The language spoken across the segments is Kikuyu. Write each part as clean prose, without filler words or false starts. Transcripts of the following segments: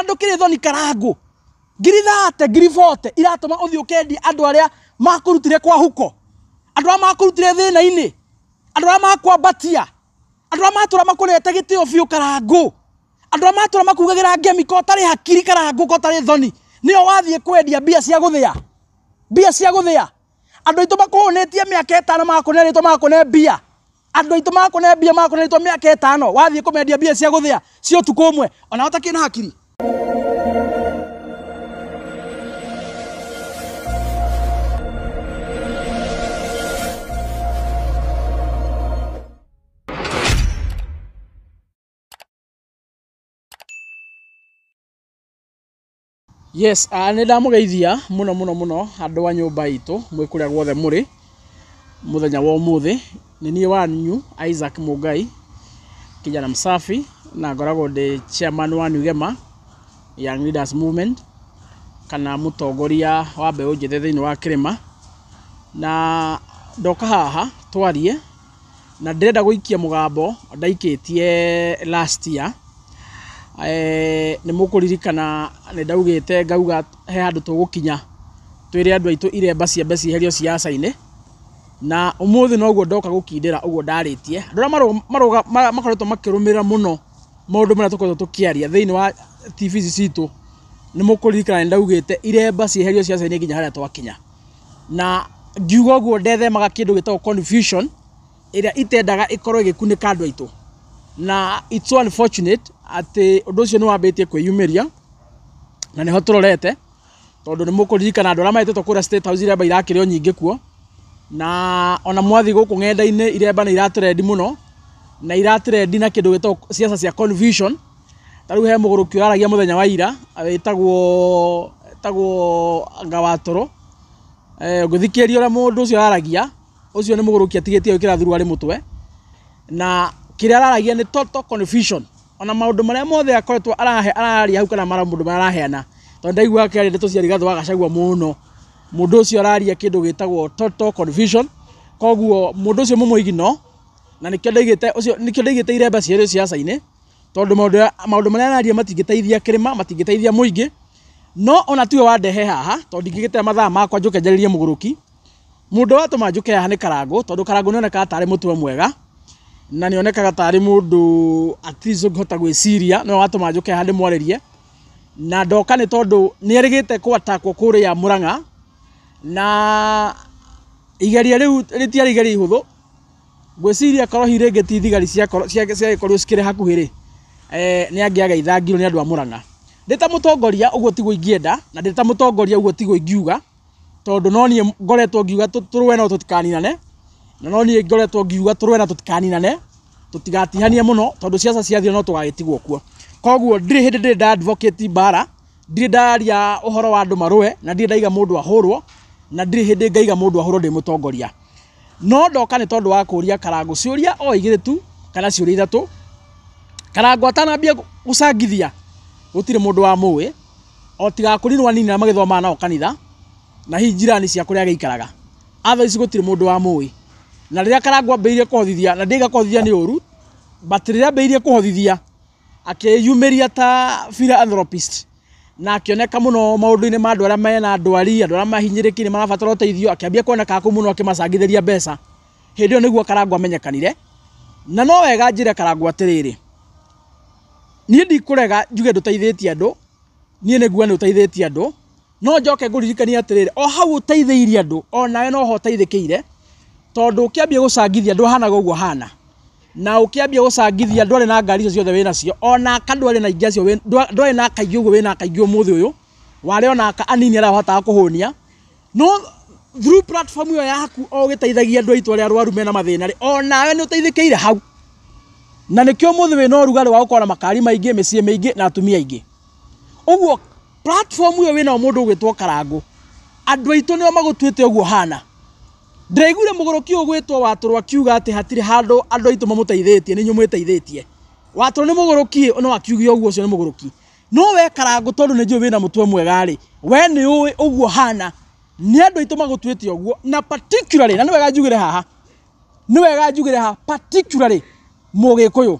Ona ndũkĩrĩ thoni Karangũ, 30,000, 40,000 iratũma ũthiĩ ũkendia andũ arĩa makũrutire kwa huko, andũ arĩa makũrutire thĩna-inĩ, andũ arĩa makwambatia, andũ arĩa matũra makũnete gĩtĩo biũ Karangũ, andũ arĩa matũra makugagĩra ngemi ko ũtarĩ hakiri Karangũ, ko ũtarĩ thoni, nĩo wathiĩ kwendia mbia cia gũthĩa, mbia cia gũthĩa. Andũ aitũ makũhũnĩtie mĩaka 5 magakũne rĩtwa, magakũne mbia. Andũ aitũ magakũne mbia, magakũne rĩtwa mĩaka 5, wathiĩ kũmendia mbia cia gũthĩa cia ũtukũ ũmwe, ona ũtakĩrĩ na hakiri. Yes, nĩ ndamũgeithia mũno mũno mũno andũ a nyũmba itũ mwĩ kũrĩa guothe mũrĩ mũthenya wa ũmũthĩ. Nĩ niĩ wanyu Isaac Mũngai, kijana msafi, na ngoragwo ndĩ chairman wa New Gema Young Leaders Movement, kana mũtongoria wa mbeũ njĩthĩ thĩinĩ wa kĩrĩma. Na ndoka haha twarie, na ndĩrenda gũikia mũgambo ndaikĩtie last year. Nĩ mũkũririkana nĩ ndaugĩte ngauga he handũ tũgũkinya twĩre andũ aitũ iremba ciambe cieherio ciaca-inĩ, na ũmũthĩ noguo ndoka gũkindĩra ũguo ndarĩtie. Andũ arĩa makoretwo makĩrũmĩrĩra mũno maũndũ marĩa tũkoretwo tũkĩaria thĩinĩ wa TV ici citũ, nĩ mũkũririkana nĩ ndaugĩte iremba cieherio ciaca-inĩ nginya harĩa twakinya. Na ngiuga ũguo ndethemaga kĩndũ gĩtagwo confusion ĩrĩa itendaga ĩkorwo ĩgĩkunĩka andũ aitũ. Na it's so unfortunate atĩ ũndũ ũcio nĩ wambĩtie kwĩyumĩria, na nĩho tũrorete, tondũ nĩ mũkũririkana andũ arĩa mahetĩtwo kũrĩa State House iremba irakĩrĩ o nyingĩ kuo, na ona mwathiĩ gũkũ ng'enda-inĩ iremba nĩ iratrendi mũno, na iratrendi na kĩndũ gĩtagwo ciaca cia confusion. Ta rĩu he mũgũrũki ũraragia mũthenya wa ira, wĩtagwo Ngawatũrũ. Ũngĩthikĩrĩria ũrĩa mũndũ ũcio araragia, ũcio nĩ mũgũrũki atigĩtie gwĩkĩra thuruarĩ mũtwe, na kĩrĩa araragia nĩ total confusion. Ona maũndũ marĩa mothe akoretwo araria hau, kana maũndũ marĩa araheana, tondũ ndaiguaga akĩaria ndeto cia Rigathĩ wa Gachagua mũno. Mũndũ ũcio araria kĩndũ gĩtagwo total confusion. Koguo mũndũ ũcio mũmũigino, na nĩkĩo ndaigĩte ũcio, nĩkĩo ndaigĩte iremba cierĩ ciaca-inĩ, tondũ maũndũ marĩa araria matingĩteithia kĩrĩma, matingĩteithia mũingĩ. No ona tiwe wandehe haha, tondũ ndingĩgĩte mathaa makwa njũke njarĩrie mũgũrũki. Mũndũ watũma njũke haha nĩ Karangũ, tondũ Karangũ nĩonekaga tarĩ mũtwe mwega, na nĩonekaga tarĩ mũndũ at least ũngĩhota gwĩciria, nĩwe watũma njũke haha ndĩmwarĩrie. Na ndoka nĩ tondũ nĩerĩgĩte gwatakwo kũrĩa Murang'a, na igeria rĩu rĩtiarĩ igeria ihũthũ. Ngwĩciria korwo hihi rĩngĩ ti thigari ciagĩkorirwo cikĩrĩ hakuhĩ rĩ, nĩ angĩageithangirwo nĩ andũ a Murang'a. Ndĩ ta mũtongoria ũguo tiguo ingĩenda, na ndĩ ta mũtongoria ũguo tiguo ingiuga, tondũ no niĩ ngoretwo ngiuga tũrũe no tũtikaninane, na no niĩ ngoretwo ngiuga tũrũe na tũtikaninane, tũtigatihanie mũno, tondũ ciaca ciathira no tũgagĩtigwo kuo. Koguo ndirĩ hĩndĩ ndĩrĩ nda advocate mbara, ndirĩ ndaria ũhoro wa andũ marũe, na ndirĩ ndaiga mũndũ ahũrwo, na ndirĩ hĩndĩ ngaiga mũndũ ahũrwo ndĩ mũtongoria. No ndoka nĩ tondũ wa kũria Karangũ ciũria o igĩrĩ tu, kana ciũria ithatũ. Karangũ atanambia gũcangithia, gũtirĩ mũndũ wamũĩ, o tiga akũrinwo anini arĩa magĩthomaga nao kanitha, na hihi jirani cia kũrĩa agĩikaraga. Otherwise gũtirĩ mũndũ wamũĩ. Na rĩrĩa Karangũ ambĩrĩirie kũhothithia, na ndiaiga kũhothithia nĩ ũru, but rĩrĩa ambĩrĩirie kũhothithia, akĩyumĩria ta philanthropist, na akĩoneka mũno maũndũ-inĩ ma andũ arĩa mena ndwari, andũ arĩa mahinyĩrĩkire marabatara ũteithio, akĩambia kuoneka kũu mũno akĩmacangithĩria mbeca. Hĩndĩ ĩyo nĩguo Karangũ amenyekanire. Na no wega njĩre Karangũ atĩrĩrĩ, niĩ ndikũrega njuge ndũteithĩtie andũ, niĩ nĩ nguga nĩ ũteithĩtie andũ, no njoke ngũririkanie atĩrĩrĩ, o hau ũteithĩirie andũ, o nawe no ho ũteithĩkĩire, tondũ ũkĩambia gũcangithia ndwahanaga ũguo hana. Na ũkĩambia gũcangithia ndwarĩ na ngari icio ciothe wĩnacio, ona aka ndwarĩ na ingĩ acio ndwarĩ na aka aingĩ ũguo wĩna aka aingĩ ũmũthĩ ũyũ, warĩ ona aka anini arĩa ũhotaga kũhũnia. No through platform ĩyo yaku o ũgĩteithagia andũ aitũ arĩa arwaru mena mathĩna rĩ, o nawe nĩ ũteithĩkĩire hau. Na nĩkĩo ũmũthĩ wĩna ũrugarĩ wa gũkorwo na makari maingĩ, mĩciĩ mĩingĩ na atumia aingĩ. Ũguo platform ĩyo wĩnayo mũndũ ũgwĩtwo Karangũ, andũ aitũ nĩo magũtuĩte ũguo hana. Ndĩraiguire mũgũrũki ũyũ ũgwĩtwo Watũrũ akiuga atĩ hatirĩ handũ andũ aitũ mamũteithĩtie, nĩ inyuĩ mwĩteithĩtie. Watũrũ nĩ mũgũrũki, no akiuge ũguo ũcio nĩ mũgũrũki. No we Karangũ tondũ nĩ njũĩ wĩna mũtwe mwega rĩ, we nĩ ũĩ ũguo hana, nĩ andũ aitũ magũtuĩte ũguo, na particularly, na nĩ wega njugĩre haha, nĩ wega njugĩre haha, particularly Mũgĩkũyũ.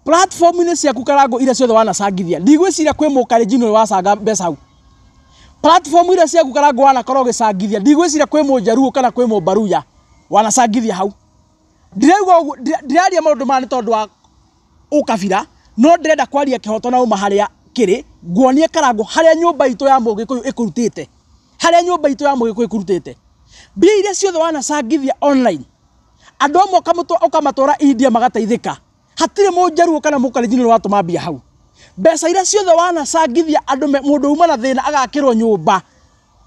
Platform-inĩ ciaku Karangũ iria ciothe wanacangithia, ndigwĩciria kwĩ mũkalenjin ũrĩ wacanga mbeca hau. Platform iria ciaku Karangũ wanakorwo ũgĩcangithia, ndigwĩciria kwĩ mũjaruo kana kwĩ mũbaruya wanacangithia hau. Ndĩraigua ũguo, ndĩraria maũndũ maya nĩ tondũ wa ũkabira, no ndĩrenda kwaria kĩhoto na ũma harĩa kĩrĩ, nguonie Karangũ harĩa nyũmba itũ ya mũgĩkũyũ ĩkũrutĩte. Harĩa nyũmba itũ ya mũgĩkũyũ ĩkũrutĩte. Mbia iria ciothe wanacangithia online, andũ amwe ũkamatwara India magateithĩka. Hatirĩ mũjaruo kana mũkalenjin ũrĩ watũma mbia hau. Mbeca iria ciothe wanacangithia andũ mũndũ uma na thĩna agakĩrwo nyũmba,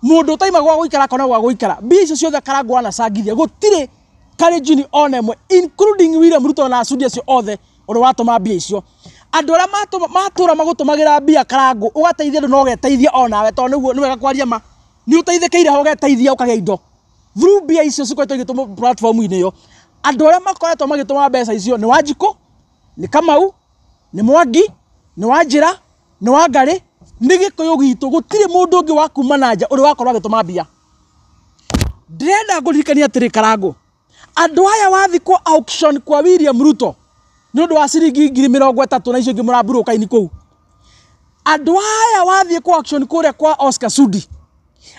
mũndũ ũtaima gwa gũikara akona gwa gũikara, mbia icio ciothe Karangũ wanacangithia, gũtirĩ kalenjin ona ĩmwe including William Ruto na Sudi acio othe ũrĩ watũma mbia icio. Andũ arĩa matũra magũtũmagĩra mbia Karangũ, ũgateithia andũ na ũgeteithia onawe, tondũ nĩguo nĩ wega kwaria ma, nĩ ũteithĩkĩire ho ũgeteithia ũkagĩa indo through mbia icio cikoretwo igĩtũmwo platform-inĩ ĩyo. Andũ arĩa makoretwo magĩtũma mbeca icio nĩ Wanjikũ, nĩ Kamau, nĩ Mwangi, nĩ Wanjĩra, nĩ Wangarĩ, nĩ Gĩkũyũ gitũ. Gũtirĩ mũndũ ũngĩ wa kuma na nja ũrĩ wakorwo agĩtũma mbia. Ndĩrenda ngũririkanie atĩrĩ Karangũ, andũ aya wathiĩ kwa auction kwa William Ruto nĩ ũndũ wa ciringi 30,000 na icio ingĩ mũramburuka-inĩ kũu. Andũ aya wathiĩ kwa auction kũrĩa kwa Oscar Sudi,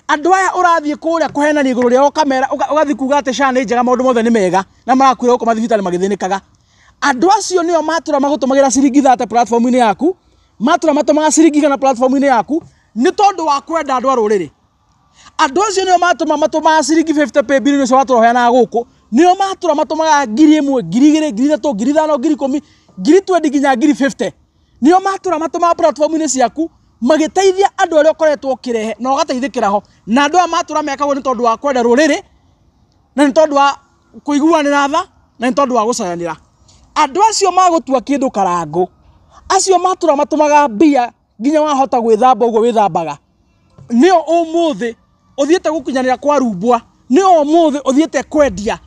andũ aya ũrathiĩ kũrĩa kũhenania igũrũ rĩao ũkamera, ũgathiĩ kuga atĩ SHA nĩ njega, maũndũ mothe nĩ mega, na marakuĩra gũkũ mathibitarĩ magĩthĩnĩkaga. Andũ acio nĩo matũra magũtũmagĩra ciringi 30 platform-inĩ yaku, matũra matũmaga ciringi 100 platform-inĩ yaku, nĩ tondũ wa kwenda andũ a rũrĩrĩ. Andũ acio nĩo matũma matũmaga ciringi 50 pay bill ũcio watũra ũheanaga gũkũ, nĩo matũra matũmaga 1,000, 2,000, 3,000, 5,000, 10,000, 20,000 nginya 50,000. Nĩo matũra matũmaga platform-inĩ ciaku magĩteithia andũ arĩa ũkoretwo ũkĩrehe na ũgateithĩkĩra ho. Na andũ aya matũra mekagwo nĩ tondũ wa kwenda rũrĩrĩ, na nĩ tondũ wa kũiguanĩra tha, na nĩ tondũ wa gũcayanĩra. Andũ acio magũtua kĩndũ Karangũ, acio matũra matũmaga mbia nginya wahota gwĩthamba ũguo wĩthambaga, nĩo ũmũthĩ ũthiĩte gũkinyanĩra kwa rumbwa, nĩo ũmũthĩ ũthiĩte kwendia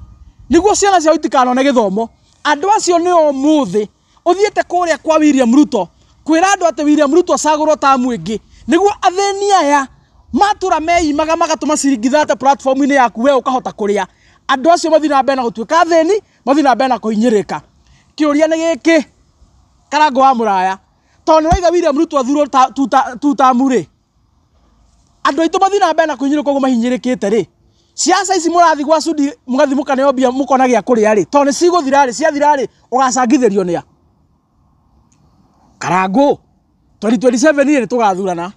nĩguo ciana ciao itikanone gĩthomo. Andũ acio nĩo ũmũthĩ ũthiĩte kũrĩa kwa William Ruto kwĩra andũ atĩ William Ruto acagũrwo tamu ĩngĩ nĩguo athĩni aya matũra meimaga magatũma ciringi 30 platform-inĩ yaku we ũkahota kũrĩa. Andũ acio mathiĩ na mbere na gũtuĩka athĩni, mathiĩ na mbere na kũhinyĩrĩrĩka. Kĩũria nĩ gĩkĩ, Karangũ wa mũraya, tondũ nĩ waiga William Ruto athurwo tu tamu rĩ, andũ aitũ mathiĩ na mbere na kũhinyĩrĩrĩka ũguo mahinyĩrĩrĩkĩte rĩ, ciaca ici mũrathiĩ gwa Sudi mũgathiĩ mũkaneo mbia mũkona gĩa kũrĩa rĩ, tondũ nĩ cigũthira rĩ, ciathira rĩ, ũgacangithĩrio nĩa? Karangũ, 2027 rĩ, nĩ tũgathurana.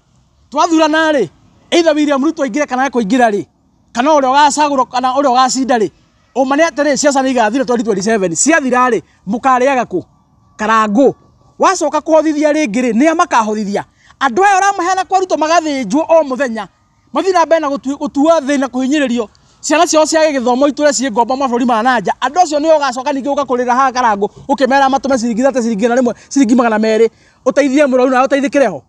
Twathurana rĩ, either William Ruto aingĩre kana ekũingĩra rĩ, kana ũrĩa ũgacagũrwo kana ũrĩa ũgacinda rĩ, ũma nĩ atĩrĩ, ciaca nĩ igathira 2027. Ciathira rĩ, mũkarĩaga kũ? Karangũ, wacoka kũhothithia rĩngĩ rĩ, nĩa makahothithia? Andũ aya ũramaheana kwa Ruto magathĩnjwo o mũthenya, mathiĩ na mbere na gũtua thĩ na kũhinyĩrĩrio, ciana ciao ciage gĩthomo itũre ciĩ ngombo mabũrũri ma na nja. Andũ acio nĩo ũgacoka ningĩ gũka kũrĩra haha Karangũ ũkĩmera matũme ciringi 30, ciringi 100, ciringi 200, ũteithie mũrwaru nawe ũteithĩkĩre ho.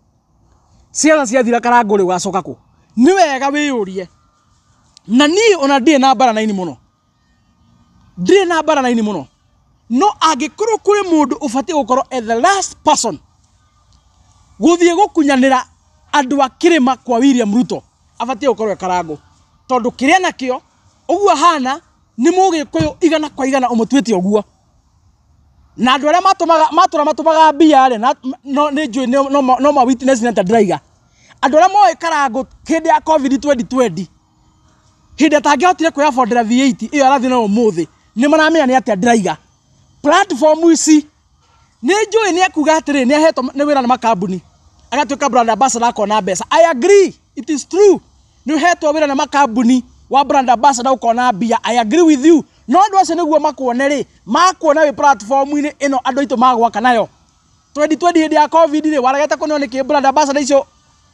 Ciana ciathira Karangũ rĩ, ũgacoka kũ? Nĩ wega wĩyũrie. Na niĩ ona ndirĩ na mbara naini mũno, ndirĩ na mbara naini mũno, no angĩkorwo kũrĩ mũndũ ũbatiĩ gũkorwo at the last person gũthiĩ gũkunyanĩra andũ a kĩrĩma kwa William Ruto, abatiĩ gũkorwo e Karangũ, tondũ kĩrĩa nakĩo ũguo ahana nĩ mũgĩkũyũ 100% ũmũtuĩte ũguo. Na andũ arĩa matũmaga matũra matũmaga mbia rĩ, no nĩ njũĩ no ma witness nĩ atĩa ndĩraiga. Andũ arĩa moĩ Karangũ hĩndĩ ya COVID 2020, hĩndĩ atangĩahotire kwĩafordĩra V8 ĩyo arathiĩ nayo ũmũthĩ, nĩ maramenya nĩ atĩa ndĩraiga. Platform ici nĩ njũĩ nĩ ekuga atĩrĩ, nĩ ahetwo nĩ wĩra nĩ makambuni agatuĩka brand ambassador akona mbeca. I agree, it is true, nĩ ũhetwo wĩra nĩ makambuni wa brand ambassador ũkona mbia, I agree with you. No andũ acio nĩguo makuone rĩ, makuona wĩ platform-inĩ ĩno andũ aitũ magwaka nayo 2020 hĩndĩ ya COVID rĩ, waregete kũneo nĩkĩ brand ambassador icio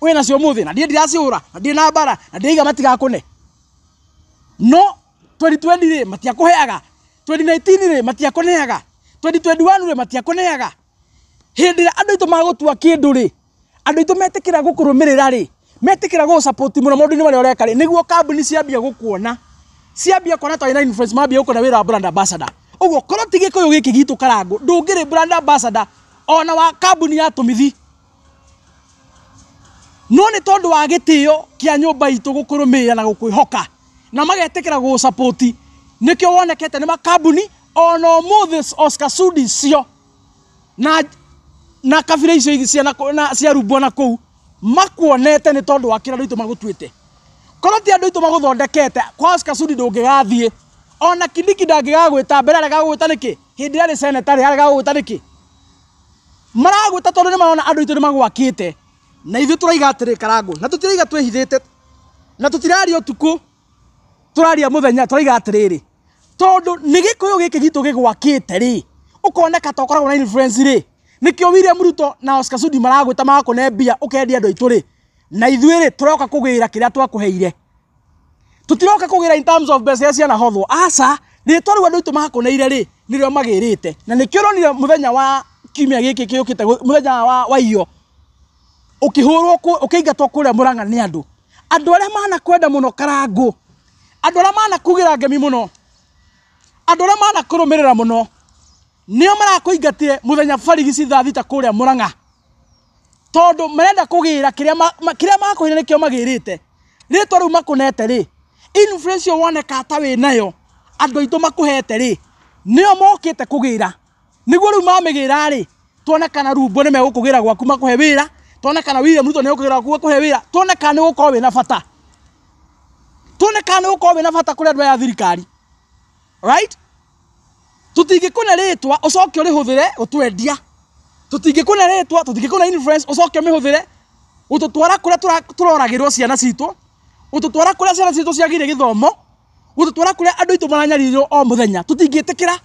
wĩ nacio ũmũthĩ? Na ndiĩ ndiracihũra, na ndirĩ na mbara, na ndĩraiga matigakũne. No 2020 rĩ, matiakũheaga, 2019 rĩ, matiakũneaga, 2021 rĩ, matiakũneaga. Hĩndĩ ĩrĩa andũ aitũ magũtua kĩndũ rĩ, andũ aitũ metĩkĩra gũkũrũmĩrĩra rĩ, metĩkĩra gũgũ-support mũno maũndũ-inĩ marĩa ũreka rĩ, nĩguo kambuni ciambia gũkuona, ciambia kuona twarĩ na influence, mambia gũkũhe wĩra wa brand ambassador. Ũguo korwo ti Gĩkũyũ gĩkĩ gitũ Karangũ, ndũngĩrĩ brand ambassador ona wa kambuni ya tũmithi. No nĩ tondũ wa gĩtĩo kĩa nyũmba itũ gũkũrũmĩrĩra na gũkwĩhoka na magetĩkĩra gũgũ-support, nĩkĩo wonekete nĩ makambuni ona ũmũthĩ. Oscar Sudi cio Na kabira icio ingĩ cia na cia rumbwa na kũu makuonete nĩ tondũ wa kĩrĩa andũ aitũ magũtuĩte. Korwo ti andũ aitũ magũthondekete kwa Oscar Sudi ndũngĩgathiĩ, ona Kindiki ndangĩgagwĩta. Mbere arega gũgwĩta nĩkĩ? Hĩndĩ ĩrĩa arĩ senator arega gũgwĩta nĩkĩ? Maragwĩta tondũ nĩ marona andũ aitũ nĩ magwakĩte. Na ithuĩ tũraiga atĩrĩ, Karangũ, na tũtiraiga twĩhithĩte, na tũtiraria ũtukũ, tũraria mũthenya. Tũraiga atĩrĩrĩ, tondũ nĩ gĩkũyũ gĩkĩ gitũ gĩgwakĩte rĩ, ũkoneka ta ũkoragwo na influence rĩ, nĩkĩo William Ruto na Oscar Sudi maragwĩta magakũne mbia ũkendia andũ aitũ rĩ. Na ithuĩ rĩ, tũroka kũgĩra kĩrĩa twakũheire. Tũtiroka kũgĩra in terms of mbeca iria cianahothwo, aca. Rĩtwa rĩu andũ aitũ makũneire rĩ, nĩrĩo magĩrĩte. Na nĩkĩo ũronire mũthenya wa kiumia gĩkĩ gĩũkĩte, mũthenya wa iyo, ũkĩhũrwo, ũkĩingatwo kũrĩa Mũrang'a nĩ andũ arĩa manakwenda mũno, Karangũ, andũ arĩa manakugĩra ngemi mũno, andũ arĩa manakũrũmĩrĩra mũno, nĩo marakũingatire mũthenya barigici thaa 6 kũrĩa Mũrang'a, tondũ marenda kũgĩra kĩrĩa kĩrĩa makũheire. Nĩkĩo magĩrĩte rĩtwa rĩu makũnete rĩ, influence ĩyo woneka ta wĩ nayo andũ aitũ makũhete rĩ, nĩo mokĩte kũgĩra. Nĩguo rĩu mamĩgĩra rĩ, tuone kana rumbo nĩ megũkũgĩra gwaku makũhe wĩra, tuone kana William Ruto nĩ egũkũgĩra gwaku akũhe wĩra, tuone kana nĩ ũgũkorwo wĩna bata, tuone kana nĩ ũgũkorwo wĩna bata kũrĩ andũ aya a thirikari, right? Tũtingĩkũne rĩtwa ũcoke ũrĩhũthĩre gũtwendia. Tũtingĩkũne rĩtwa, tũtingĩkũne influence ũcoke ũmĩhũthĩre gũtũtwara kũrĩa tũroragĩrwo ciana citũ, gũtũtwara kũrĩa ciana citũ ciagire gĩthomo, gũtũtwara kũrĩa andũ aitũ maranyarirwo o mũthenya. Tũtingĩtĩkĩra,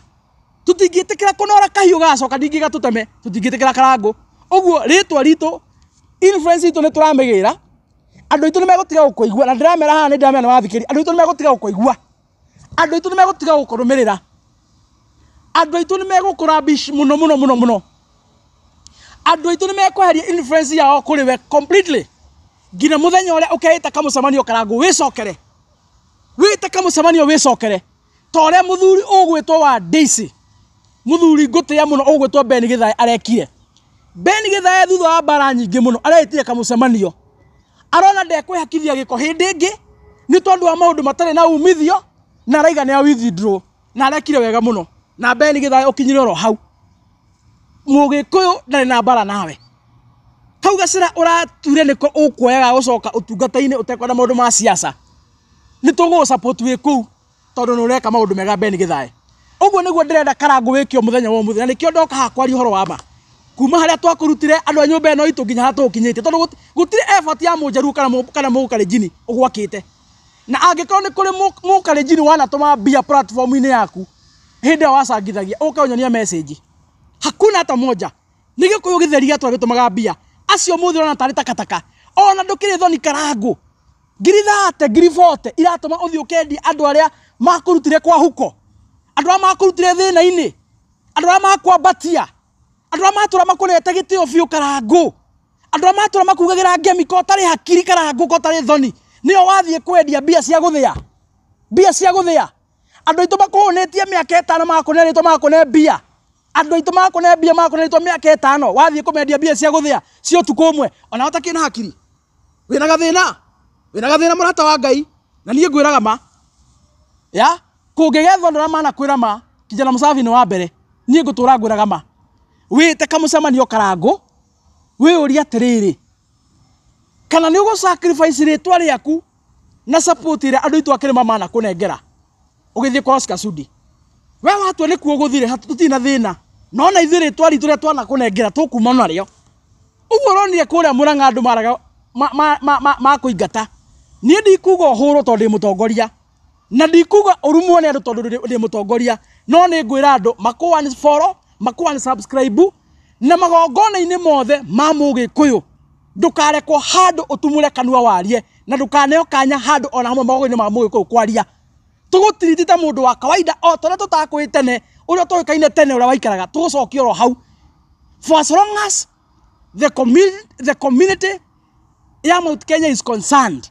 tũtingĩtĩkĩra kũnora kahiũ gagacoka ningĩ gatũteme. Tũtingĩtĩkĩra, Karangũ. Ũguo rĩtwa ritũ, influence itũ, nĩ tũramĩgĩra. Andũ aitũ nĩ megũtiga gũkũigua, na ndĩramera haha, nĩ ndĩramera nĩ wathikĩri. Andũ aitũ nĩ megũtiga gũkũigua, andũ aitũ nĩ megũtiga gũkũrũmĩrĩra, andũ aitũ nĩ megũkũrambish mũno mũno mũno mũno. Andũ aitũ nĩ mekweheria influence yao kũrĩ we completely, nginya mũthenya ũrĩa ũkeĩta kamũcemanio, Karangũ, wĩcokere, wĩte kamũcemanio wĩcokere, ta ũrĩa mũthuri ũgwĩtwo wa Daisy, mũthuri ngũtĩĩa mũno ũgwĩtwo Ben Githae arekire. Ben Githae, thutha wa mbara nyingĩ mũno, areĩtire kamũcemanio. Arona ndekwĩhakithia gĩko hĩndĩ ĩngĩ nĩ tondũ wa maũndũ matarĩ na umithio, na araiga nĩ a withdraw, na arekire wega mũno. Na Ben Githae, ũkinyire oro hau. Mũgĩkũyũ ndarĩ na mbara nawe. Kau gacĩra ũrature nĩko ũkuoyaga gũcoka ũtungata-inĩ ũtekwenda maũndũ ma siasa. Nĩ tũgũgũ support wĩ kũu, tondũ nĩ ũreka maũndũ mega, Ben Githae. Ũguo nĩguo ndĩrenda, Karangũ, wĩke mũthenya wa ũmũthĩ. Na nĩkĩo ndoka haha kwaria ũhoro wa ma, kuma harĩa twakũrutire andũ a nyũmba ĩno itũ nginya harĩa tũgũkinyĩtie, tondũ gũtirĩ effort ya mũnjaruo kana mũkalenjini ũgwakĩte. Na angĩkorwo nĩ kũrĩ mũkalenjini wanatũma mbia platform-inĩ yaku hĩndĩ ĩyo wacangithagia, ũke ũnyonie message. Hakuna hata moja. Nĩ gĩkũyũ gĩtheri gĩatũra gĩtũmaga mbia acio mũthĩ ũrona tarĩ takataka. Ona ndũkĩrĩ thoni, Karangũ? 30,000, 40,000 iratũma ũthiĩ ũkendia andũ arĩa makũrutire kwa huko, andũ arĩa makũrutire thĩna-inĩ, andũ arĩa makwambatia, andũ arĩa matũra makũnete gĩtĩo biũ, Karangũ, andũ arĩa matũra makugagĩra ngemi ko ũtarĩ hakiri, Karangũ, ko ũtarĩ thoni, nĩo wathiĩ kwendia mbia cia gũthĩa, mbia cia gũthĩa. Andũ aitũ makũhũnĩtie mĩaka 5, makũne rĩtwa, makũne mbia. Andũ aitũ makũne mbia, makũne rĩtwa mĩaka 5, wathiĩ kũmendia mbia cia gũthĩa cia ũtukũ ũmwe. Ona ũtakĩrĩ na hakiri, wĩna gathĩna, wĩna gathĩna, mũrata wa Ngai. Na niĩ ngwĩraga ma ya kũngĩgethwo andũ arĩa manakwĩra ma, kijana msafi nĩ wa mbere. Niĩ ngũtũra ngwĩraga ma. Wĩte kamũcemanio, Karangũ, wĩyũrie atĩrĩrĩ, kana nĩ ũgũ sacrifice rĩtwa rĩaku na support ĩrĩa andũ aitũ a kĩrĩma manakũnengera ũgĩthiĩ kwa Oscar Sudi. We watua nĩkuo ũgũthire, tũtirĩ na thĩna, no na ithuĩ rĩtwa ritũ rĩrĩa twanakũnengera tũkuma narĩo. Ũguo ũronire kũrĩa Mũrang'a andũ maraga makũingata. Niĩ ndikuga ũhũrwo tondũ ndĩ mũtongoria, na ndikuga ũrumwo nĩ andũ tondũ ndĩ mũtongoria, no nĩ ngwĩra andũ makũ unfollow, makũ unsubscribe, na magongona-inĩ mothe ma mũgĩkũyũ ndũkarekwo handũ ũtumũre kanua warie, na ndũkaneo kanya handũ ona hamwe magongona-inĩ ma mũgĩkũyũ kwaria. Tũgũtiriti ta mũndũ wa kawaida, o ta ũrĩa tũtakũĩ tene, ũrĩa tũĩkaine tene, ũrĩa waikaraga, tũgũcokia oro hau. For as long as the community ya Mount Kenya is concerned,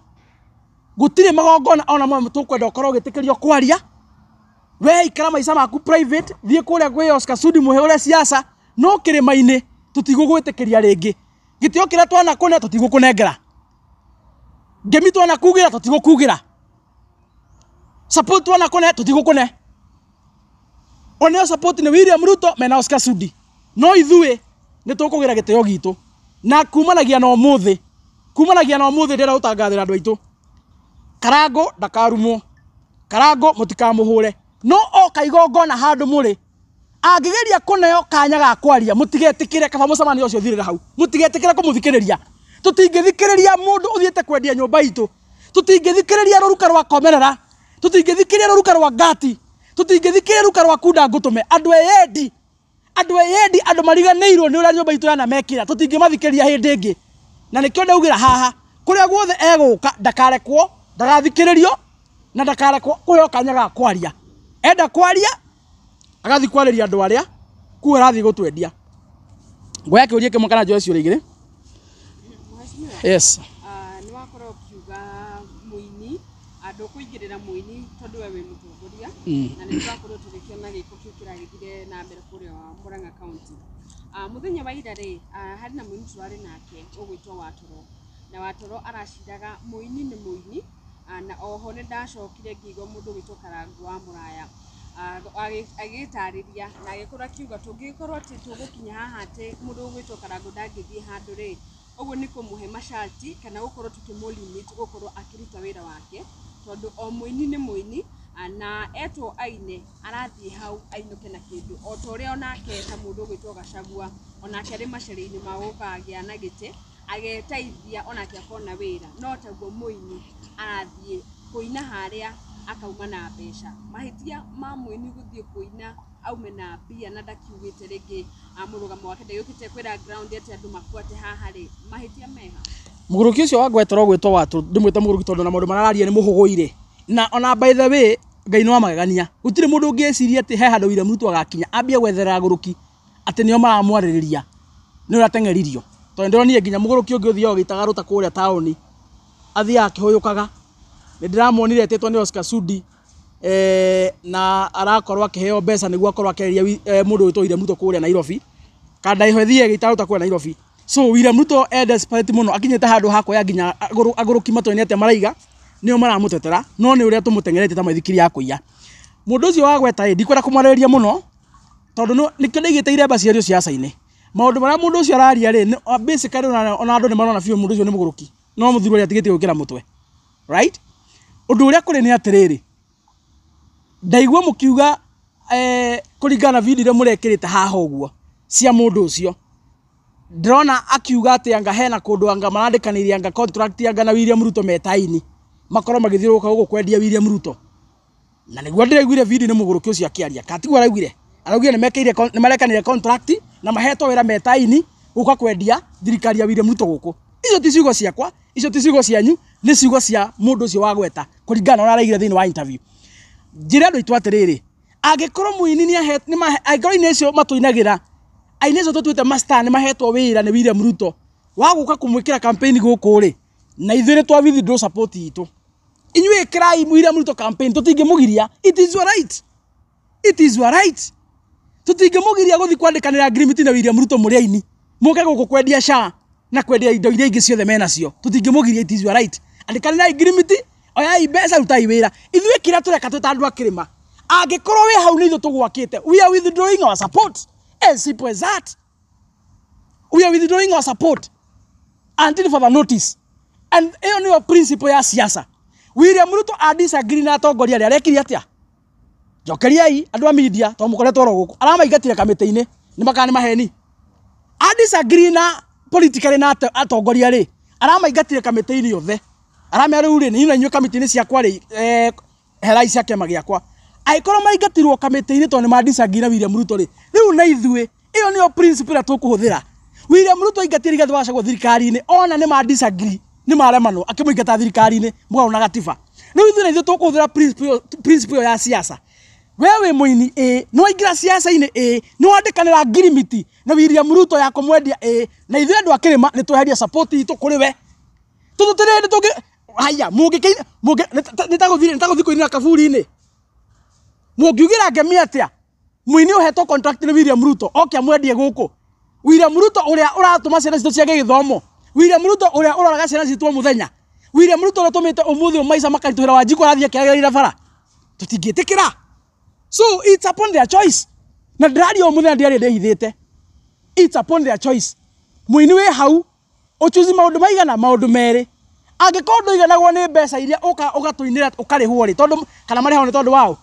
gũtirĩ magongona ona mamwe tũkwenda ũkorwo ũgĩtĩkĩrio kwaria. We ikara maica maku private, thiĩ kũrĩa kwĩ Oscar Sudi mũhũre siasa, no kĩrĩma-inĩ tũtigũgwĩtĩkĩria rĩngĩ. Gĩtĩo kĩrĩa twanakũne tũtigũkũnengera, ngemi twanakugĩra tũtigũkugĩra, support twanakũne tũtigũkũne. Oneo support nĩ William Ruto mena Oscar Sudi. No ithuĩ nĩ tũkũgĩra gĩtĩo gitũ na kumanagia na ũmũthĩ, kumanagia na ũmũthĩ ndĩrenda gũtangathĩra andũ aitũ, Karangũ ndakarumwo, Karangũ mũtikamũhũre, no oka igongona handũ mũrĩ angĩgeria kũneo kanya ga kwaria mũtigetĩkĩre, kaba mũcemanio ũcio ũthirĩre hau, mũtigetĩkĩre kũmũthikĩrĩria. Tũtingĩthikĩrĩria mũndũ ũthiĩte kwendia nyũmba itũ, tũtingĩthikĩrĩria rũruka rwa komerera, tũtingĩthikĩrĩria rũruka rwa ngati, tũtingĩthikĩrĩria rũruka rwa kunda ngũtũme. Andũ eyendi, andũ eyendi, andũ mariganĩirwo nĩ ũrĩa nyũmba itũ yanamekĩra, tũtingĩmathikĩrĩria hĩndĩ ĩngĩ. Na nĩkĩo ndaugĩra haha, kũrĩa guothe egũka ndakarekwo, ndagathikĩrĩrio na ndakarekwo kũheo kanya ga kwaria. Enda kwaria agathiĩ kwarĩria andũ arĩa kuo arathiĩ gũtwendia. Ngoya kĩũria kĩmwe kana njoe ciũria igĩrĩ. Mheshimiwa, Yes. Nĩ wakorwo ũkiuga mũini ndũkũingĩrĩra mũini tondũ we wĩ mũtongoria na nĩ tũrakorwo tũgĩkĩona gĩko kĩu kĩragĩthire na mbere kũrĩa Murang'a County. Mũthenya wa ira rĩ, harĩ na mũini tũrarĩ nake ũgwĩtwo Watoro, na Watoro araciraga mũini nĩ mũini, na oho nĩ ndacokire ngĩigua mũndũ ũgwĩtwo Karangũ wa Mũraya agĩtarĩria na agĩkorwo akiuga tũngĩgĩkorwo atĩ tũgũkinya haha atĩ mũndũ ũgwĩtwo Karangũ ndangĩthiĩ handũ rĩ, ũguo nĩ kũmũhe masharti kana gũkorwo tũkĩmũ limit gũkorwo akĩruta wĩra wake, tondũ o mũini nĩ mũini, na etwo aine arathiĩ hau ainũke na kĩndũ, o ta ũrĩa onake ta mũndũ ũgwĩtwo Gachagua onake arĩ maceria-inĩ ma gũkagĩa na gĩtĩ ageteithia onake akona wĩra, no taguo mũini arathiĩ kũina harĩa akauma na mbeca. Mahĩtia ma mũini gũthiĩ kũina aume na mbia na ndakiugĩte rĩngĩ mũrũgamo wake ndagĩũkĩte kwĩra ground atĩ andũ mabuate haha rĩ, mahĩtia meha? Mũgũrũki ũcio wa ngwetero gwĩtwo Watũ, ndĩmwĩte mũgũrũki tondũ na maũndũ marĩa araria nĩ mũhũgũire. Na ona by the way, Ngai nĩ wa magegania. Gũtirĩ mũndũ ũngĩciria atĩ he handũ William Ruto agakinya ambie gwetherera agũrũki atĩ nĩo maramwarĩrĩria nĩ ũrĩa ateng'eririo. Tondũ ndĩronire nginya mũgũrũki ũngĩ ũthiaga ũgĩitaga rũta kũrĩa taũni athiaga akĩhũyũkaga. Nĩ ndĩramuonire etĩtwo nĩ Oscar Sudi, na arakorwo akĩheo mbeca nĩguo akorwo akĩarĩria mũndũ wĩtwo William Ruto kũrĩa Nairobi. Kana ĩho ĩthiĩ ĩgĩitaga rũta kũrĩa Nairobi. So William Ruto e desperate mũno, akinyĩte handũ ha kuoya nginya agũrũki matoĩ nĩ atĩa maraiga, nĩo maramũtetera, no nĩ ũrĩa tũmũteng'eretie ta maithikiri ya kũiya. Mũndũ ũcio wa gweta ĩ, ndikwenda kũmwarĩrĩria mũno tondũ nĩkĩo ndaigĩte iremba ciario ciaca-inĩ. Maũndũ marĩa mũndũ ũcio araria rĩ, basically ona andũ nĩ marona biũ mũndũ ũcio nĩ mũgũrũki, no mũthuri ũrĩa atigĩtie gwĩkĩra mũtwe. Right? Ũndũ ũrĩa kũrĩ nĩ atĩrĩrĩ, ndaigua mũkiuga kũringana na video iria mũrekĩrĩte haha ũguo cia mũndũ ũcio, ndĩrona akiuga atĩ anga hena kũndũ anga marandĩkanĩire anga contract anga na William Ruto metaini makorwo magĩthiũrũrũka gũkũ kwendia William Ruto. Na nĩguo ndĩraiguire video nĩ mũgũrũki ũcio akĩaria, kana tiguo araugire? Araugire nĩ marekanire contract na mahetwo wĩra metaini gũka kwendia thirikari ya William Ruto gũkũ. Icio ti ciugo ciakwa, icio ti ciugo cianyu, nĩ ciugo cia mũndũ ũcio wa gweta kũringana na ũrĩa araigire thĩinĩ wa interview. Njĩre andũ aitũ atĩrĩrĩ, angĩkorwo mũini nĩ ahe, nĩ mahe, angĩkorwo aini acio matũinagĩra, aini acio tũtuĩte mastar nĩ mahetwo wĩra nĩ William Ruto wa gũka kũmwĩkĩra campaign gũkũ rĩ, na ithuĩ nĩ twa withdraw support itũ. Inyuĩ ĩkĩrai William Ruto campaign, tũtingĩmũgiria. It is your right. It is your right. Tũtingĩmũgiria gũthiĩ kwandĩkanĩra agreement na William Ruto mũrĩ aini, mũke gũkũ kwendia SHA na kwendia indo iria ingĩ ciothe menacio. Tũtingĩmũgiria, it is your right. Andĩkanĩrai agreement, oyai mbeca, rutai wĩra. Ithuĩ kĩrĩa tũreka twĩ ta andũ a kĩrĩma, angĩkorwo wĩ hau nĩ ithuĩ tũgwakĩte, we are withdrawing our support. As simple as that. We are withdrawing our support until further notice. And ĩyo nĩyo principle ya siasa. William Ruto a disagree na atongoria arĩa arekire atĩa? Njokeriai andũ a media tondũ mũkoretwo oro gũkũ. Aramaingatire kamĩtĩ-inĩ, nĩ makana nĩ maheni. A disagree na politically na atongoria rĩ, aramaingatire kamĩtĩ-inĩ othe. Aramera rĩu rĩ, niĩ na inyuĩ kamĩtĩ-inĩ ciakwa rĩ, herai cia kĩama gĩakwa. Angĩkorwo maingatirwo kamĩtĩ-inĩ tondũ nĩ ma disagree na William Ruto rĩ, rĩu na ithuĩ, ĩyo nĩyo principle ĩrĩa tũkũhũthĩra. William Ruto aingatire Rigathĩ wa Gachagua thirikari-inĩ, ona nĩ ma disagree, nĩ maremanwo, akĩmũingata thirikari-inĩ, mũgarũ na gatiba. Rĩu ithuĩ na ithuĩ tũkũhũthĩra principle ĩyo ya siasa. We wĩ mũini ĩ, nĩ waingĩra siasa-inĩ ĩ, nĩ wandĩkanĩra ngirimiti na William Ruto ya kũmwendia ĩ, na ithuĩ andũ a kĩrĩma nĩ tweheria support itũ kũrĩ we. Tondũ tũtirĩ hĩndĩ tũngĩ, haya, mũngĩkĩ, mũngĩ, nĩ ta gũthiĩ, nĩ ta gũthiĩ kũinĩra kaburi-inĩ. Mũngiugĩra ngemi atĩa? Mũini ũhetwo contract nĩ William Ruto, oke amwendie gũkũ. William Ruto ũrĩa ũratũma ciana citũ ciage gĩthomo. William Ruto ũrĩa ũroraga ciana citũ o mũthenya. William Ruto ũrĩa ũtũmĩte ũmũthĩ ũyũ maica makaritũhĩra Wanjikũ arathiĩ akĩagĩrĩra bara. Tũtingĩtĩkĩra. So it's upon their choice. Na ndĩraria o mũthenya ndĩaria ndĩhithĩte. It's upon their choice. Mũini wĩ hau ũchuzi maũndũ maigana maũndũ merĩ. Angĩkorwo ndũiganagwo nĩ mbeca iria ũgatũinĩra ũkarĩhwo rĩ, tondũ kana marĩhagwo nĩ tondũ wao.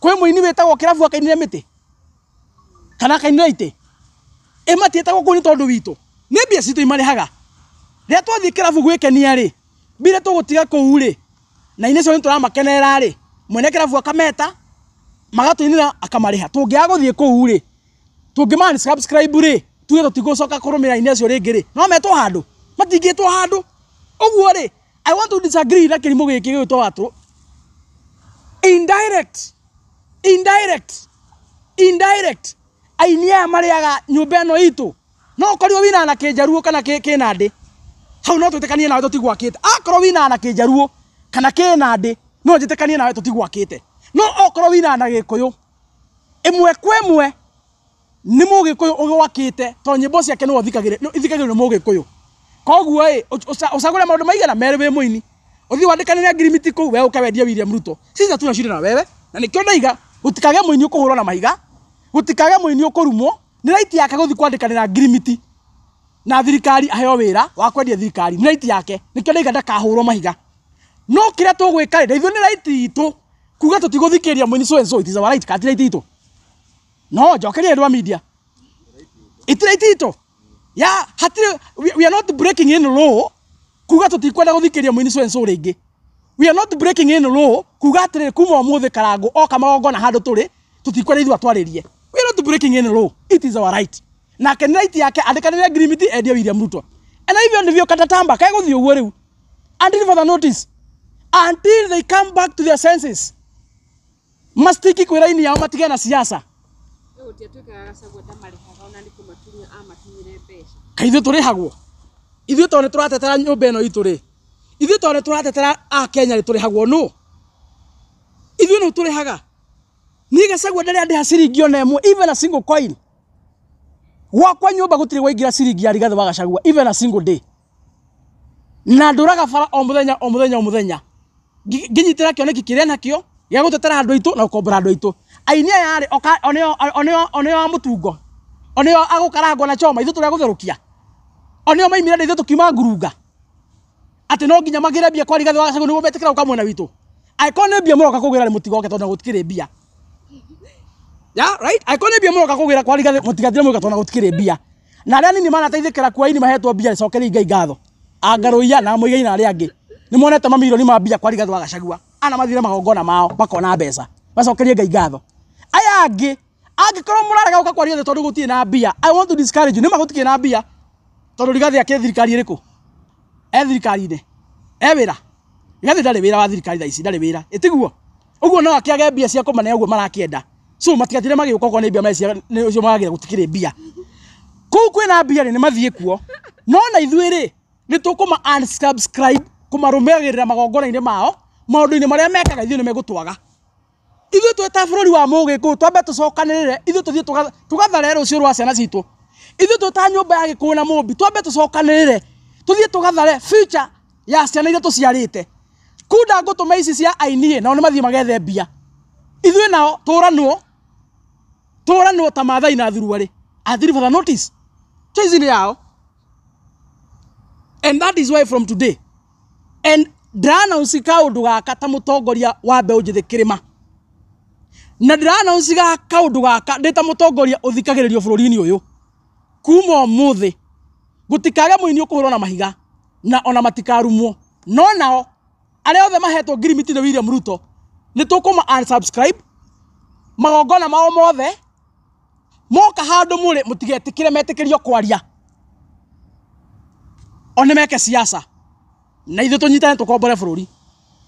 Kwĩ mũini wĩtagwo kĩrabu akainĩre mĩtĩ kana akainĩre itĩ, ĩ matiĩtagwo kũu nĩ tondũ witũ, nĩ mbia citũ imarĩhaga. Rĩrĩa twathiĩ kĩrabu gwĩkenia rĩ, mbia iria tũgũtiga kũu rĩ, na aini acio nĩ tũramakenerera rĩ, mwene kĩrabu akameta magatũinĩra akamarĩha. Tũngĩaga gũthiĩ kũu rĩ, tũngĩma unsubscribe rĩ, tuge tũtigũcoka kũrũmĩrĩra aini acio rĩngĩ rĩ, no metwo handũ? Matingĩtwo handũ. Ũguo rĩ, I want to disagree na kĩrimũ gĩkĩ gĩgwĩtwo Watũ. Indirect, indirect, indirect. Aini aya marĩaga nyũmba ĩno itũ. No ũkorirwo winaga na kĩnjaruo kana kĩnandĩ, hau no twĩtĩkanie nawe tũtigwakĩte. Akorwo winaga na kĩnjaruo kana kĩnandĩ, no njĩtĩkanie nawe tũtigwakĩte. No okorwo winaga na gĩkũyũ, ĩmwe kwa ĩmwe nĩ mũgĩkũyũ ũgwakĩte, tondũ nyĩmbo ciake nĩwe ithikagĩrĩrio nĩ mũgĩkũyũ. Koguo ĩ, ũcagũre maũndũ maigana merĩ wĩ mũini, ũthiĩ wandĩkanĩre ngirimiti kũu, we ũke wendie William Ruto. Sisi hatuna shida na wewe, na nĩkĩo ndaiga gũtikagĩe mũini ũkũhũrwo na mahiga, gũtikagĩe mũini ũkũrumwo. Nĩ right yake gũthiĩ kwandĩkanĩra ngirimiti na thirikari aheo wĩra wa kwendia thirikari, nĩ right yake. Nĩkĩo ndaiga ndakahũrwo mahiga. No kĩrĩa tũgwĩka rĩ, na ithuĩ nĩ right itũ kuga tũtigũthikĩrĩria mũini so and so, it is our right, kana ti right itũ? No njokerie andũ a media, iti right itũ ya hatirĩ, we are not breaking any law kuga tũtikwenda gũthikĩrĩria mũini so and so rĩngĩ. We are not breaking any law kuga atĩrĩrĩ, kuma ũmũthĩ Karangũ oka magongona handũ tũrĩ, tũtikwenda ithuĩ atwarĩrie. We are not breaking any law, it is our right. Nake nĩ right yake andĩkanĩre ngirimiti endie William Ruto. Na hivyo ndivyo katatamba kegũthiĩ ũguo rĩu until further notice, until they come back to their senses, mastiki kwĩ raini yao, matige na siasa. Rĩu gũtiatuĩkaga Gachagua ndamarĩhaga, ona nĩ kũmatunya amatunyire mbeca. Kaĩ ithuĩ tũrĩhagwo? Ithuĩ tondũ nĩ tũratetera nyũmba ĩno itũ rĩ, ithuĩ tondũ nĩ tũratetera Akenya rĩ, tũrĩhagwo nũ? Ithuĩ nũ tũrĩhaga? Niĩ Gachagua ndarĩ andĩha ciringi ona ĩmwe, even a single coin. Gwakwa nyũmba gũtirĩ gwaingĩra ciringi ya Rigathĩ wa Gachagua, even a single day. Na ndũraga bara o mũthenya o mũthenya o mũthenya ngĩnyitĩra kĩoneki kĩrĩa nakĩo gĩa gũtetera andũ aitũ na gũkombora andũ aitũ. Aini aya rĩ, onĩo a mũtungo, onĩo agũkarangwo na choma, ithuĩ tũrĩa gũtherũkia, onĩo maimire na ithuĩ tũkiuma ngurunga atĩ no nginya magĩre mbia kwa Rigathĩ wa Gachagua nĩguo metĩkĩra gũka mwena witũ. Angĩkorwo nĩ mbia mũroka kũgĩra rĩ, mũtigoke tondũ gũtikĩrĩ mbia. Yeah, right? Angĩkorwo nĩ mbia mũroka kũgĩra kwa Rigathĩ, mũtigatire mũgĩka tondũ gũtikĩrĩ mbia. Na arĩa anini manateithĩkĩra kwa aini mahetwo mbia, cokeria Ngai ngatho. Angarũiya na Mũigai na arĩa angĩ nĩ monete mamirioni ma mbia kwa Rigathĩ wa Gachagua, ana mathire magongona mao makona mbeca, macokerie Ngai ngatho. Aya angĩ, angĩkorwo mũrarega gũka kwa Rigathĩ tondũ gũtirĩ na mbia, I want to discourage you. Nĩ ma gũtikĩrĩ na mbia, tondũ Rigathĩ akĩ thirikari ĩrĩkũ? E thirikari-inĩ, e wĩra? Rigathĩ ndarĩ wĩra wa thirikari thaa ici, ndarĩ wĩra, ĩtiguo? Ũguo no akĩage mbia cia kũmane ũguo marakĩenda. So matigatire magĩũka okorwo nĩ mbia mecia nĩ ũcio magagĩra, gũtikĩrĩ mbia. Kũu kwĩna mbia rĩ, nĩ mathiĩ kuo. No na ithuĩ rĩ, nĩ tũkũma unsubscribe kũmarũmagĩrĩra magongona-inĩ mao, maũndũ-inĩ marĩa mekaga ithuĩ nĩ megũtwaga. Ithuĩ twĩ ta bũrũri wa mũgĩkũyũ twambe tũcokanĩrĩre, ithuĩ tũthiĩ tũgathare rũciũ rwa ciana citũ. Ithuĩ twĩ ta nyũmba ya Gĩkũyũ na Mũmbi twambe tũcokanĩrĩre, tũthiĩ tũgathare future ya ciana iria tũciarĩte. Kunda ngũtũma ici cia aini nao nĩ mathiĩ magethe mbia. Ithuĩ nao tũranwo, tũranwo ta Maathai na thuruarĩ. Until further notice. Choice nĩ yao. And that is why from today, and ndĩra-announce kaũndũ gaka ta mũtongoria wa mbeũ njĩthĩ kĩrĩma, na ndĩra-announce kaũndũ gaka ndĩ ta mũtongoria ũthikagĩrĩrio bũrũri-inĩ ũyũ. Kuma ũmũthĩ gũtikage mũini ũkũhũrwo na mahiga na ona matikarumwo. No nao arĩa othe mahetwo ngirimiti nĩ William Ruto, nĩ tũkũma unsubscribe magongona mao mothe. Moka handũ mũrĩ, mũtigetĩkĩre metĩkĩrio kwaria, o nĩ meke siasa na ithuĩ tũnyitane tũkombore bũrũri.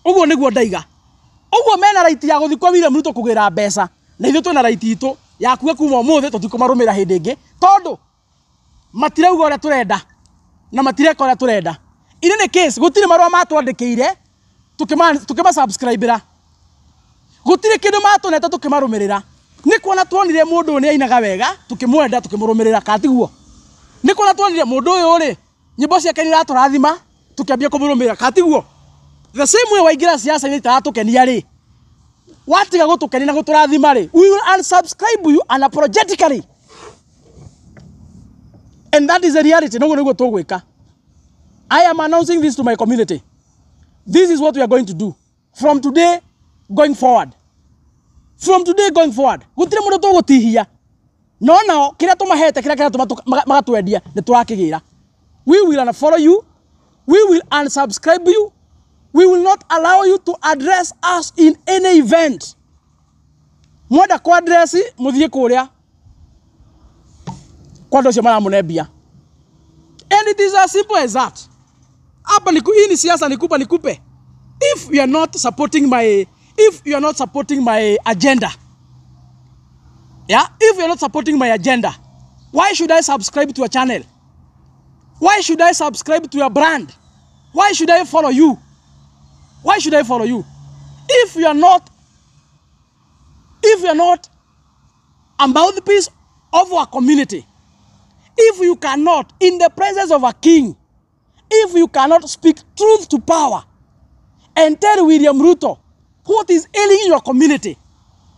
Ũguo nĩguo ndaiga. Ũguo mena right ya gũthiĩ kwa William Ruto kũgĩra mbeca, na ithuĩ twĩna right itũ ya kuga kuma ũmũthĩ tũtikũmarũmĩrĩra hĩndĩ ĩngĩ, tondũ matirauga ũrĩa tũrenda na matireka ũrĩa tũrenda. In any case, gũtirĩ marũa matwandĩkĩire tũkĩma subscribe-ĩra, gũtirĩ kĩndũ matũnete tũkĩmarũmĩrĩra. Nĩ kuona tuonire mũndũ ũyũ nĩ ainaga wega, tũkĩmwenda, tũkĩmũrũmĩrĩra, kana tiguo? Nĩ kuona tuonire mũndũ ũyũ rĩ, nyĩmbo ciake nĩ iratũrathima, tũkĩambia kũmũrũmĩrĩra, kana tiguo? The same way waingĩra siasa-inĩ itaratũkenia rĩ, watiga gũtũkenia na gũtũrathima rĩ, we will unsubscribe you unapologetically. And that is the reality. Noguo niguo tũgwĩka. I am announcing this to my community. This is what we are going to do from today going forward. From today going forward, gũtirĩ mũndũ tũgũtihia. No nao kĩrĩa tũmahete, kĩrĩa kĩratũma magatwendia, nĩ tũrakĩgĩra. We will unfollow you, we will unsubscribe you, we will not allow you to address us in any event. Mwenda ku address, mũthiĩ kũrĩa kwa andũ acio maramũne mbia. And it is as simple as that. Hapa ni hii ni siasa, nikupa nikupe. If you are not supporting my agenda, yeah, if you are not supporting my agenda, why should I subscribe to your channel? Why should I subscribe to your brand? Why should I follow you? Why should I follow you? If you are not a mouthpiece of our community, if you cannot, in the presence of a king, if you cannot speak truth to power and tell William Ruto what is ailing your community,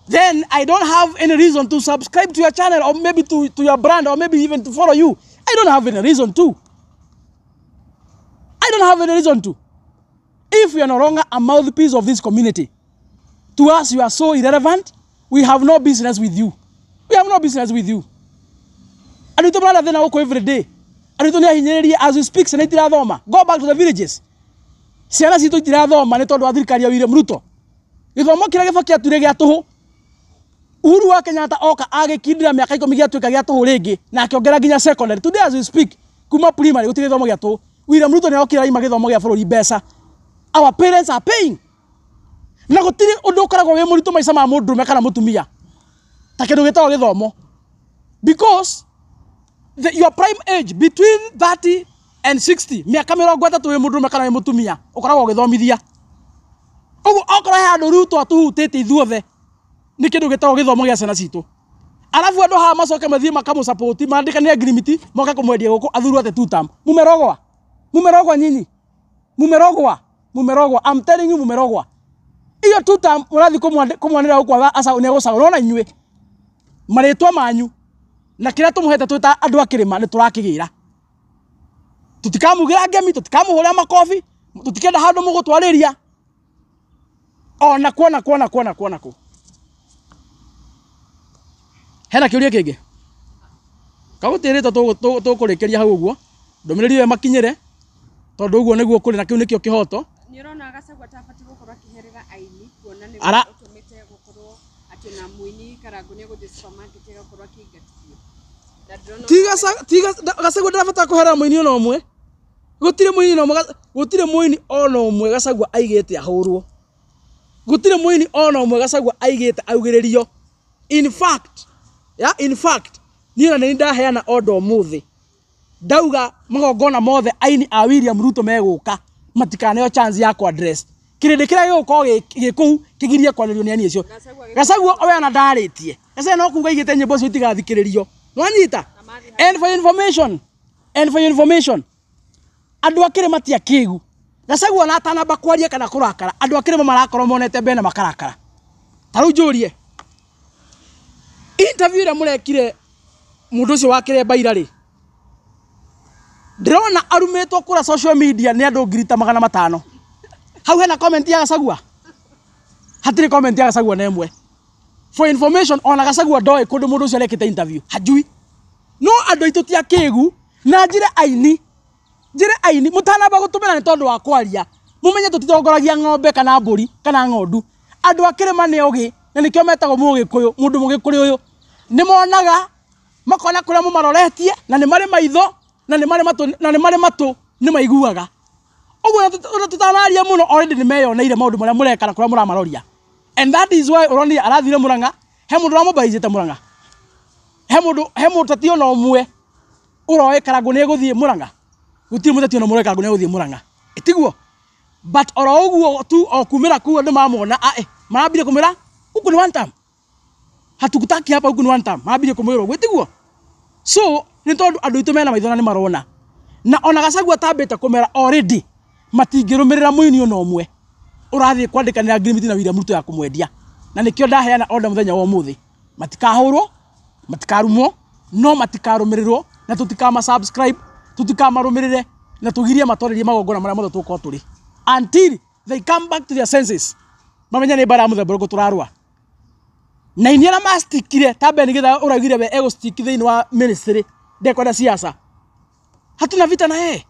then I don't have any reason to subscribe to your channel or maybe to your brand or maybe even to follow you. I don't have any reason to. I don't have any reason to. If you are no longer a mouthpiece of this community, to us you are so irrelevant, we have no business with you. We have no business with you. Andũ aitũ marara thĩna gũkũ every day. Andũ aitũ nĩ ahinyĩrĩrie. As we speak, ciana itirathoma. Go back to the villages. Ciana citũ itirathoma nĩ tondũ wa thirikari ya William Ruto. Gĩthomo kĩrĩa Gĩbaki atuire gĩa tũhũ, Uhuru wa Kenyatta oka agĩkindĩra mĩaka 10 gĩatuĩka gĩa tũhũ rĩngĩ na akĩongera nginya secondary. Today as we speak, kuma primary gũtirĩ gĩthomo gĩa tũhũ. William Ruto nĩ okire aima gĩthomo gĩa bũrũri mbeca. Our parents are paying. Na gũtirĩ ũndũ ũkoragwo wĩ mũritũ maica ma mũndũrũme kana mũtumia ta kĩndũ gĩtagwo gĩthomo, because your prime age between 30 and 60, mĩaka 30 wĩ mũndũrũme kana wĩ mũtumia, ũkoragwo ũgĩthomithia. Ũguo okorwo he handũ Ruto atũhutĩtie ithuothe, nĩ kĩndũ gĩtagwo gĩthomo gĩa ciana citũ. Arabu andũ haha macoke mathiĩ makamũsupport, mandĩkanĩre agreement, moke kũmwendia gũkũ athurwo ate two term. Mumerogwa, mumerogwa nyinyi, mumerogwa, mumerogwa. I'm telling you, mumerogwa. Iyo two term mũrathiĩ kũmwanĩra gũkũ aca nĩ egũcagũrwo na inyuĩ marĩtwa manyu na kĩrĩa tũmũhete twĩ ta andũ a kĩrĩma nĩ tũrakĩgĩra. Tũtikamugĩra ngemi, tũtikamũhũrĩra makobi, tũtikenda handũ mũgũtwarĩria ona kuona kuona kuona kuona kũ. Hena kĩũria kĩngĩ kagũtĩrĩtwo tũkũrĩkĩria hau ũguo. Ndũmĩrĩri ĩyo ĩmakinyĩre tondũ ũguo nĩguo kũrĩ na kĩu nĩkĩo kĩhoto. Nĩ ũrona Gachagua tabatiĩ gũkorwo akĩherera aini kuona nĩ ũtũmĩte gũkorwo atĩ ona mũini Karangũ nĩ egũthiĩ supermarket agakorwo akĩingatithio na ndĩrona. Tiga Gachagua ndarabatara kũherera mũini ona ũmwe. Gũtirĩ mũini ona ũmwe, gũtirĩ mũini ona ũmwe Gachagua aigĩte ahũrwo. Gũtirĩ mũini ona ũmwe Gachagua aigĩte augĩrĩrio. In fact, yeah, in fact, niĩ ona nĩ ndaheana order ũmũthĩ, ndauga magongona mothe aini a William Ruto megũka matikaneo chance ya ku address kĩrĩndĩ kĩrĩa gĩgũkorwo gĩ kũu kĩgirie kwarĩrio nĩ ani acio. Gachagua. Gachagua we ona ndarĩtie. Gachagua no kuga aigĩte nyĩmbo icio itigathikĩrĩrio, nwanyita? Na mathiĩ. And for your information, andũ a kĩrĩma ti akĩgu. Gachagua ona atanamba kwaria kana kũrakara, andũ a kĩrĩma marakorwo monete mbere na makarakara. Ta rĩu njũrie, interview ĩrĩa mũrekire mũndũ ũcio wa kĩremba ira rĩ, ndĩrona arumĩtwo kũrĩa social media nĩ andũ 500,000. Hau hena comment ya Gachagua? Hatirĩ comment ya Gachagua na ĩmwe. For information, ona Gachagua ndoĩ kũndũ mũndũ ũcio arekĩte interview, hajui. No andũ aitũ ti akĩgu. Na njĩre aini, njĩre aini, mũtanamba gũtũmĩra nĩ tondũ wa kwaria, mũmenye tũtitongoragia ng'ombe kana mbũri kana ng'ondu. Andũ a kĩrĩma nĩ ogĩ na nĩkĩo metagwo mũgĩkũyũ. Mũndũ mũgĩkũyũ ũyũ nĩ monaga, makona kũrĩa mũmaroretie, na nĩ marĩ maitho na nĩ marĩ matũ na nĩ marĩ matũ nĩ maiguaga. Ũguo ona tũtanaria mũno, already nĩ meyoneire maũndũ marĩa mũreka na kũrĩa mũramaroria. And that is why ũronire arathire Mũrang'a. He mũndũ ũramũbaicĩte Mũrang'a? He mũndũ, he mũteti ona ũmwe ũroĩ Karangũ nĩ egũthiĩ Mũrang'a? Gũtirĩ mũteti ona ũmwe ũroĩ Karangũ nĩ egũthiĩ Mũrang'a, ĩtiguo? But oro ũguo tu, o kumĩra kuu andũ mamona, marambire kũmwĩra huku ni one term, hatukutaki hapa, huku ni one term. Marambire kũmwĩra ũguo, ĩtiguo? So nĩ tondũ andũ aitũ mena maitho na nĩ marona, na ona Gachagua atambĩte kũmera already matingĩrũmĩrĩra mũini ona ũmwe ũrathiĩ kwandĩkanĩra agreement na William Ruto ya kũmwendia. Na nĩkĩo ndaheana order mũthenya wa ũmũthĩ, matikahũrwo, matikarumwo, no matikarũmĩrĩrwo. Na tũtikama subscribe, tũtikamarũmĩrĩre na tũgirie matwarĩrie magongona marĩa mothe tũgũkorwo tũrĩ until they come back to their senses, mamenye nĩ mbara ya mũthemba ũrĩkũ tũrarũa. Na inyuĩ arĩa mastikire ta Ben Githae ũraugire we egũstick thĩinĩ wa ministry, ndekwenda siasa, hatuna vita na yeye.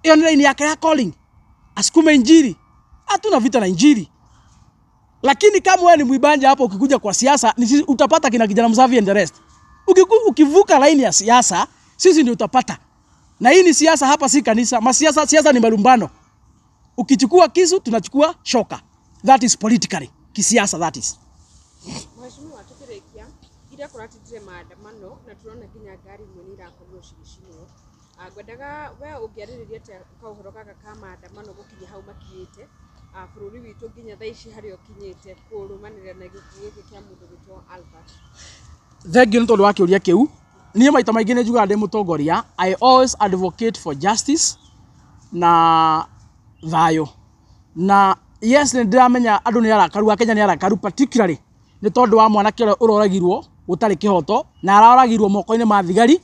Ĩyo nĩ line yake ya calling, asukume injili. Hatuna vita na injili, lakini kama wewe ni mwibanja hapo, ukikuja kwa siasa ni sisi utapata, kina Kijana Msafi and the rest. Ukivuka line ya siasa, sisi ndio utapata. Na hii ni siasa hapa, si kanisa. Masiasa, siasa ni malumbano. Ukichukua kisu, tunachukua shoka. That is politically, kisiasa that is. Mheshimiwa, tukĩrĩkia, ira kũratindire maandamano na turona nginya ngari imwe nĩ irakorirwo cigĩcinwo. Ngwendaga we ũngĩarĩrĩria atĩa kaũhoro gaka ka maandamano gũkinya hau makinyĩte, bũrũri witũ nginya thaa ici harĩa ũkinyĩte kũrũmanĩrĩra na gĩkuũ gĩkĩ kĩa mũndũ gwĩtwo Albert? Thank you nĩ tondũ wa kĩũria kĩu. Niĩ maita maingĩ nĩ njugaga ndĩ mũtongoria, I always advocate for justice na thayũ. Na yes, nĩ ndĩramenya andũ nĩ arakaru, Akenya nĩ arakaru, particularly nĩ tondũ wa mwanake ũrĩa ũroragirwo gũtarĩ kĩhoto na aroragirwo moko-inĩ ma thigari.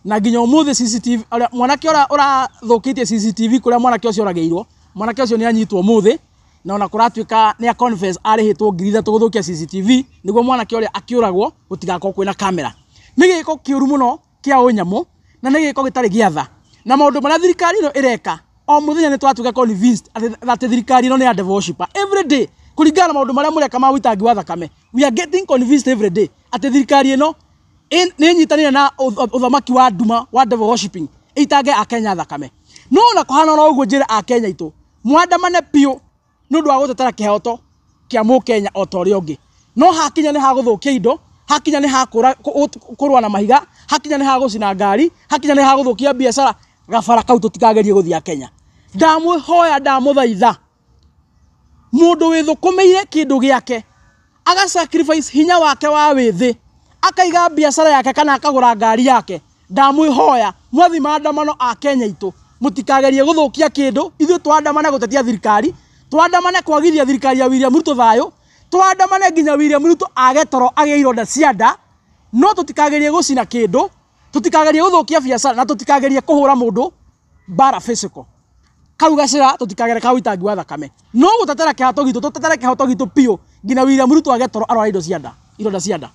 Na nginya ũmũthĩ CCTV mwanake ũrĩa ũrathũkĩtie CCTV kũrĩa mwanake ũcio oragĩirwo, mwanake ũcio nĩ anyitwo ũmũthĩ, na ona kũratuĩka nĩ a confess arĩhĩtwo 3,000 gũthũkia CCTV nĩguo mwanake ũrĩa akĩũragwo gũtigakorwo kwĩna kamera. Nĩ gĩko kĩũru mũno kĩa ũnyamũ na nĩ gĩko gĩtarĩ gĩa tha. Na maũndũ marĩa thirikari ĩno ĩreka o mũthenya, nĩ twatuĩka convinced atĩ thirikari ĩno nĩ ya devil worshipper. Every day, kũringana na maũndũ marĩa mũreka ma ũitangi wa thakame, we are getting convinced every day atĩ thirikari ĩno nĩ ĩnyitanĩire na ũthamaki wa nduma wa devil worshiping ĩitange Akenya thakame. No ona kũhana oro ũguo, njĩre Akenya aitũ mwandamane biũ nĩ ũndũ wa gũtetera kĩhoto kĩa mũkenya o ta ũrĩa ũngĩ. No hakinya nĩ hagũthũkia indo, hakinya nĩ hakũrũa na mahiga, hakinya nĩ hagũcina ngari, hakinya nĩ hagũthũkia biacara, gabara kau tũtikagerie gũthiĩ. Akenya, ndamwĩhoya, ndamũthaitha, mũndũ wĩthũkũmĩire kĩndũ gĩake, aga sacrifice hinya wake wa wĩthĩ, akaiga biacara yake kana akagũra ngari yake, ndamwĩhoya, mwathi maandamano a Kenya itũ, mũtikagerie gũthũkia kĩndũ. Ithuĩ twandamane gũtetia thirikari, twandamane kwagithia thirikari ya William Ruto thayũ, twandamane nginya William Ruto age toro, agĩe ironda cia nda, no tũtikagerie gũcina kĩndũ, tũtikagerie gũthũkia biacara na tũtikagerie kũhũra mũndũ mbara physical. Kau gacĩra tũtikagere ka ũitangi wa thakame, no gũtetera kĩhoto gitũ, tũtetere kĩhoto gitũ biũ nginya William Ruto age toro, arware indo cia nda, ironda cia nda.